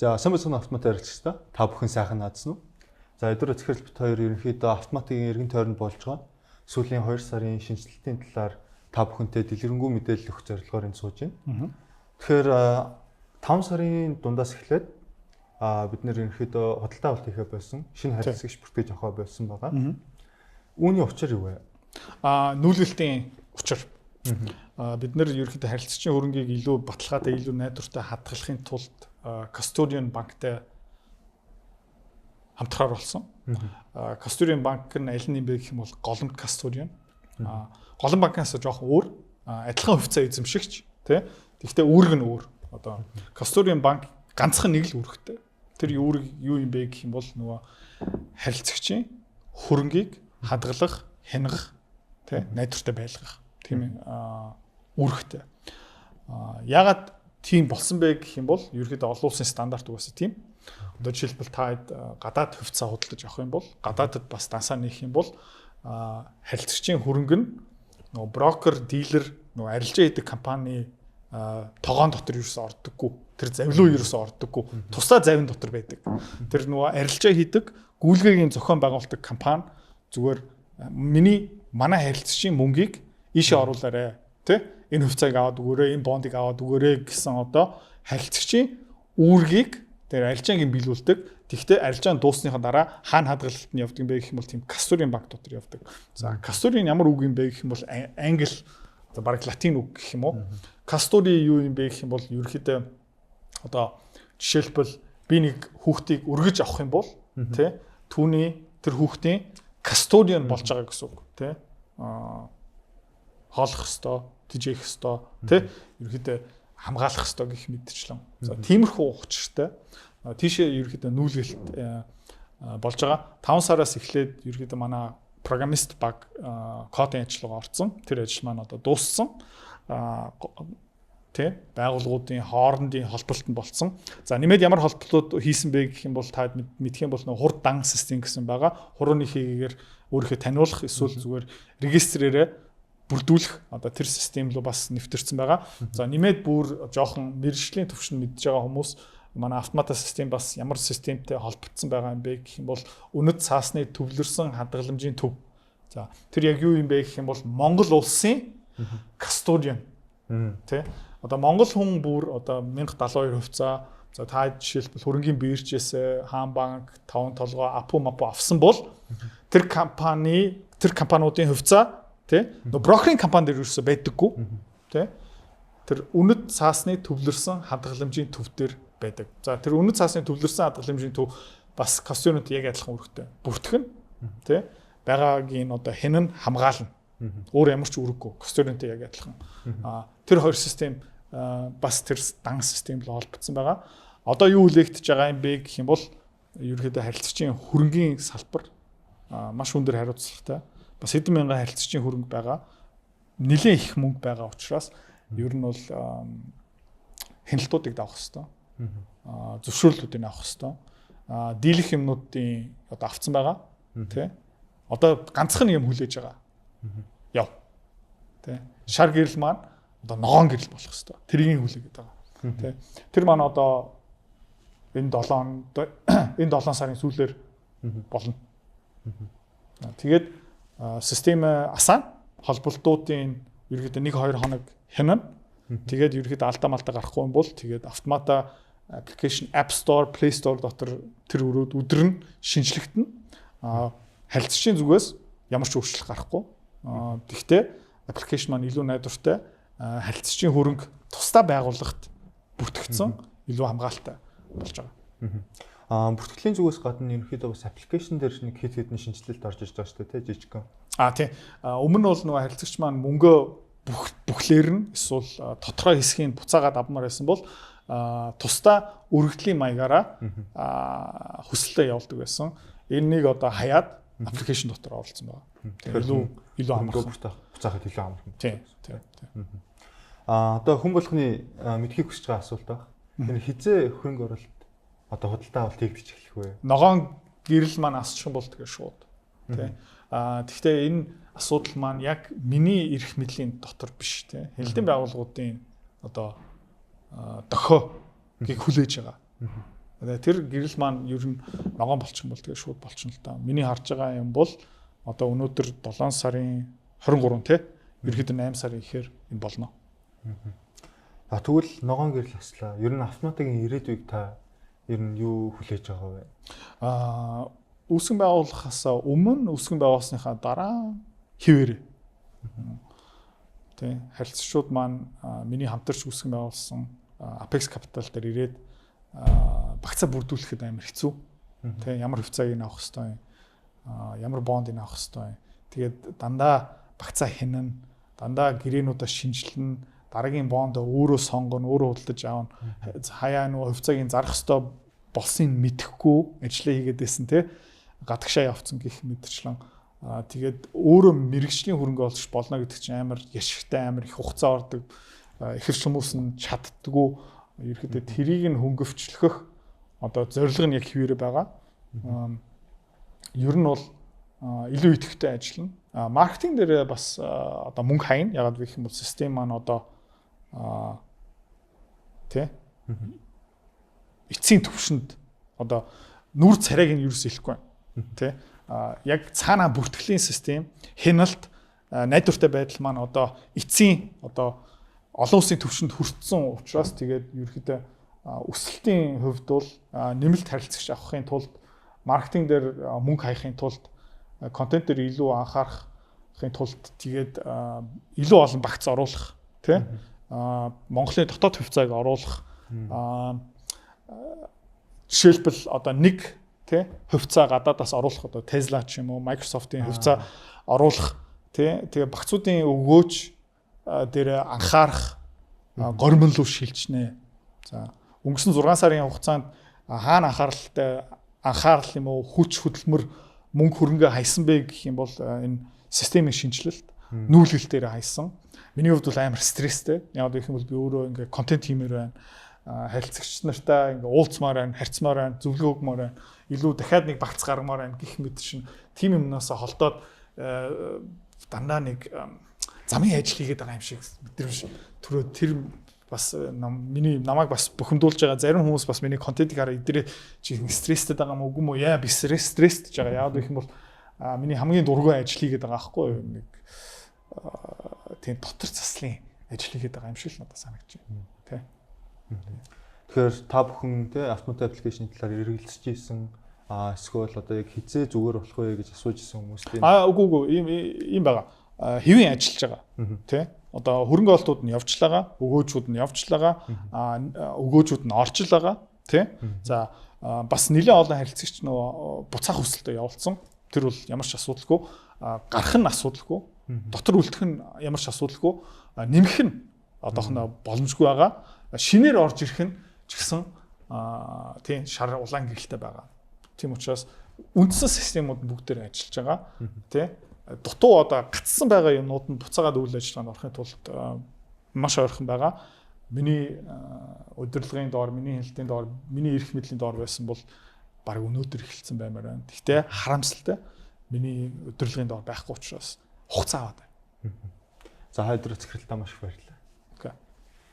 За, сайн байцгаана, Автомат арилжагчдаа. Та бүхэн сайхан наадсан уу? За, эдгээр захирал бит хоёр ерөнхийдөө автоматын эргэн тойронд болж байгаа сүүлийн 2 сарын шинэчлэлтийн талаар та бүхэнтэй дэлгэрэнгүй мэдээлэл өгөх зорилгоор энд сууж байна. Тэгэхээр 5 сарын дундаас эхлээд бид нэр ерөнхийдөө худалдаа авалт хийхээ болсон. Шинэ харилцагч бүртгэж авахаа болсон байгаа. Үүний учир юу вэ? Нүүлгэлтийн учир. Бид нэр ерөнхийдөө харилцагчийн хөрөнгийг илүү баталгаатай, илүү найдвартай хадгалахын тулд custodian банктай хамтрахаар болсон. Custodian банк нь аль нь юм бэ гэх юм бол Голомт custodian. Голомт банкнаас жоохон өөр, адилхан хувьцаа эзэмшигч, тий. Тэгэхдээ үүрэг нь өөр. Одоо custodian банк ганцхан нэг л үүрэгтэй. Тэр үүрэг юу юм бэ гэх юм бол нөгөө харилцагчийн хөрөнгийг хадгалах, хянгах, тий, найдвартай байлгах тийм үүрэгтэй. Яагаад тийм болсон бэ гэх юм бол ерөөхдөө олон улсын стандарт угаасаа тийм. Одоо жишээлбэл, та гадаад хувьцаа худалдаж авах юм бол, гадаадад бас дансаа нээх юм бол харилцагчийн хөрөнгө нь нөгөө брокер, дилер, нөгөө арилжаа хийдэг компани тогоон дотор ерөөсөө ордоггүй. Тэр завилуу ерөөсөө ордоггүй. Тусдаа завин дотор байдаг. Тэр нөгөө арилжаа хийдэг, гүйлгээгийн зохион байгуулдаг компани зүгээр миний манай харилцагчийн мөнгийг ийшээ оруулаарэ, тэ, энэ хувьцааг аваад өгөөрэй, энэ бондыг аваад өгөөрэй гэсэн одоо харилцагчийн үүргийг тэр арилжааг биелүүлдэг. Тэгэхдээ арилжаан дууссныхаа дараа хаана хадгалалт нь явдаг юм бэ гэх юм бол тийм custodian банк дотор явдаг. За, custodian ямар үг юм бэ гэх юм бол англи, за, бараг латин үг гэх юм уу. Custody юу юм бэ гэх юм бол ерөнхийдөө одоо жишээлбэл, би нэг хүүхдийг өргөж авах юм бол, тий, түүний, тэр хүүхдийн custodian болж байгаа гэсэн үг, тий, хооллох ёстой, тэжээх ёстой, тий, ерөнхийдөө хамгаалах ёстой гэх мэтчлэн. За, тиймэрхүү учиртай тийшээ ерөнхийдөө нүүлгэлт болж байгаа. 5 сараас эхлээд ерөнхийдөө манай программист баг кодын ажиллагаа орсон. Тэр ажил маань одоо дууссан. Тий, байгууллагуудын хоорондын холболт нь болцсон. За, нэмээд ямар холболтууд хийсэн бэ гэх юм бол та мэдэх юм бол нөх хурд дан систем гэсэн байгаа. Хурууны хийгээр өөрийнхөө таниулах эсвэл зүгээр регистрээрээ бүрдүүлэх одоо тэр систем рүү бас нэвтэрсэн байгаа. За, нэмээд бүр жоохон мэргэжлийн төвшөнд мэдж байгаа хүмүүс манай автомата систем бас ямар системтэй холбогдсон байгаа юм бэ гэх юм бол үнэт цаасны төвлөрсөн хадгаламжийн төв. За, тэр яг юу юм бэ гэх юм бол Монгол улсын custodian. Тэ? Одоо Монгол хүн бүр одоо 1072 хувьцаа, за, та жишээлбэл хөрөнгийн биржээс Хаан банк, Таван толгой, Апу Мапу авсан бол тэр компани, тэр компаниудын хувьцаа, тий, нөө брокерийн компани дээр ерөөсөө байдаггүй, тий, тэр үнэт цаасны төвлөрсөн хадгаламжийн төв дээр байдаг. За, тэр үнэт цаасны төвлөрсөн хадгаламжийн төв бас custodian ууд яг адилхан үүрэгтэй. Бүртгэх нь, тий, байгаагийн одоо хянан хамгаална. Өөр ямар ч үүрэггүй. Custodian тай яг адилхан. Тэр хоёр систем бас тэр дан систем л холбогдсон байгаа. Одоо юу хүлээгдэж байгаа юм бэ гэх юм бол ерөнхийдөө харилцагчийн хөрөнгийн салбар маш өндөр хариуцлагатай, бас хэдэн мянган харилцагчийн хөрөнгө байгаа. Нилээн их мөнгө байгаа учраас ер нь бол хяналтуудыг давах хэрэгтэй. Зөвшөөрлүүдийг авах хэрэгтэй. Дийлэх юмнуудын одоо авцсан байгаа. Тэ? Одоо ганцхан юм хүлээж байгаа. Яв. Тэ? Шар гэрэл маань одоо ногоон гэрэл болох хэрэгтэй. Тэрийг хүлээгээд байгаа. Тэ? Тэр маань одоо энэ 7 сарын сүүлээр болно. Тэгээд систем асаана, холболтуудын ерөөдөө 1 2 хоног хянана. Тэгээд ерөөдөө алдаа малдаа гарахгүй юм бол тэгээд автомата application App Store, Play Store дотор тэр өрөөд өдөр нь шинэчлэгдэнэ. Харилцагчийн зүгээс ямар ч өөрчлөлт гарахгүй. Тэгэхдээ application маань илүү найдвартай, харилцагчийн хөрөнгө тусдаа байгууллагт бүртгэгдсэн, илүү хамгаалтай болж байгаа. Бүртгэлийн зүгээс гадна ерөнхийдөө бас application дээр нэг хэд хэдэн шинэчлэлт орж ирж байгаа шүү дээ, тий, жижигхэн. Тий. Өмнө нь бол нөгөө харилцагч маань мөнгөө бүх бүхлээр нь эсвэл тодорхой хэсгийг буцаагаад авмаар байсан бол тусдаа өргөдлийн маягаараа хүсэлтээ явуулдаг байсан. Энэнийг одоо хаяад application дотор оруулсан байгаа. Тэгэхээр илүү амархан. Буцаахад илүү амархан. Тийм. Одоо хүн болгоны мэдэхийг хүсэж байгаа асуулт байна. Энэ хэзээ хөрөнгө оруулалт, одоо худалдаа авалт хийгдэж эхлэх вэ? Ногоон гэрэл маань асчих юм бол тэгээ шууд. Тий. Гэхдээ энэ асуудал маань яг миний эрх мэдлийн дотор биш, тий. Хяналтын байгууллагуудын одоо дохиог хүлээж байгаа. Тэр гэрэл маань ер нь ногоон болчих юм бол тэгээ шууд болчихно л да. Миний харж байгаа юм бол одоо өнөөдөр 7 сарын 23 тий. Ерөнхийдөө 8 сарын ихээр юм болно. А тэгвэл ногоон гэрэл аслаа. Ер нь автоматикийн ирээдүйг та ер нь юу хүлээж байгаа вэ? Үүсгэн байгуулахаас өмнө, үүсгэн байгуулсныхаа дараа хэвээрээ. Тэ, харилцагчуд маань миний хамтарч үүсгэн байгуулсан Apex Capital дээр ирээд багцаа бүрдүүлэхэд амар хэцүү. Тэ, ямар хувьцааг нь авах хэвээр юм, ямар бондыг авах хэвээр юм. Тэгээд дандаа багцаа хянана, дандаа гэрээнүүдээ шинжилнэ, дараагийн бондоо өөрөө сонгоно, өөрөө худалдаж авна. Хаяа нөгөө хувьцааг нь зарах хэвээр болсныг мэдэхгүй ажиллаа хийгээд байсан те, гадагшаа явцсан гэх мэтчлэн. Тэгээд өөрөө мэрэгжлийн хөрөнгө олж болно гэдэг чинь амар яшигтай, амар их хугацаа ордог. Их хүмүүс нь чаддгүй. Ерөөхдөө тэрийг нь хөнгөвчлөх одоо зорилго нь яг хэвээрээ байгаа. Ер нь бол илүү идэвхтэй ажиллана. Маркетинг дээр бас одоо мөнгө хайна. Ягаад гэх юм бол систем маань одоо тий эцсийн төвшөнд одоо нүур царайг нь ерөөс хэлэхгүй байна. Тий яг цаанаа бүртгэлийн систем, хяналт, найдвартай байдал маань одоо эцсийн одоо олон улсын төвшөнд хүртсэн учраас тэгээд ерөөхдөө өсөлтийн хувьд бол нэмэлт харилцагч авахын тулд, маркетинг дээр мөнгө хаяхын тулд, контент дээр илүү анхаарахын тулд, тэгээд илүү олон багц оруулах тий Монголын дотоод хувьцааг оруулах, жишээлбэл одоо нэг тий хувьцаа гадаадаас оруулах, одоо Tesla ч юм уу, Microsoft-ийн хувьцаа оруулах тий, тэгээ багцуудын өгөөж дээр анхаарах горимн руу шилжнэ. За, өнгөрсөн 6 сарын хугацаанд хаана анхааралтай анхаарал юм уу, хүч хөдөлмөр, мөнгө хөрөнгө хайсан бэ гэх юм бол энэ системийн шинэчлэлт, нүүлгэлт дээр хайсан. Миний хувьд бол амар стресстэй. Яг гэх юм бол би өөрөө ингээ контент хиймээр байна, харилцагч нартай ингээ уулзмаар байна, харьцмаар байна, зөвлөгөө өгмөр байна. Илүү дахиад нэг багц гаргамаар байна гэх мэт шин тим юмнасаа холдоод дандаа нэг замын ажил хийгээд байгаа юм шиг мэдрэмж төрөө. Тэр бас миний намайг бас бухимдуулж байгаа. Зарим хүмүүс бас миний контентыг хараа эдэрээ чи стресстэй байгаа юм уу, үгүй мүү? Яа, би стресстэй байгаа. Яг гэх юм бол миний хамгийн дургүй ажил хийгээд байгаа аахгүй юу? Нэг тийм дотор заслын ажил хийгээд байгаа юм шиг л надад санагдаж байна. Тэ. Тэгэхээр та бүхэн те автомат application талаар эргэлзэж исэн, эсвэл одоо яг хизээ зүгээр болох вэ гэж асууж исэн хүмүүстээ. Үгүй үгүй, ийм ийм байгаа. Хэвийн ажиллаж байгаа. Тэ. Одоо хөрөнгө оруулалтууд нь явж л байгаа, өгөөжүүд нь явж л байгаа, өгөөжүүд нь орж л байгаа, тий. За, бас нэлээд олон харилцагч нөгөө буцаах хүсэлтэд явуулсан. Тэр бол ямар ч асуудалгүй, гарах нь асуудалгүй, дотор үлдэх нь ямар ч асуудалгүй, нэмэх нь одоохондоо боломжгүй байгаа. Шинээр орж ирэх нь ч гэсэн тий шар улаан гэрэлтэй байгаа. Тийм учраас үндсэн системүүд нь бүгдээр ажиллаж байгаа. Тий дутуу одоо гацсан байгаа юмнууд нь буцаагаад үйл ажиллагаанд орохын тулд маш ойрхон байгаа. Миний удирдлагын доор, миний хяналтын доор, миний эрх мэдлийн доор байсан бол баг өнөөдөр эхэлсэн баймаар байна. Гэхдээ харамсалтай, миний удирдлагын доор байхгүй учраас хугацаа аваад байна. За, хайдруу захиралдаа маш их баярлалаа.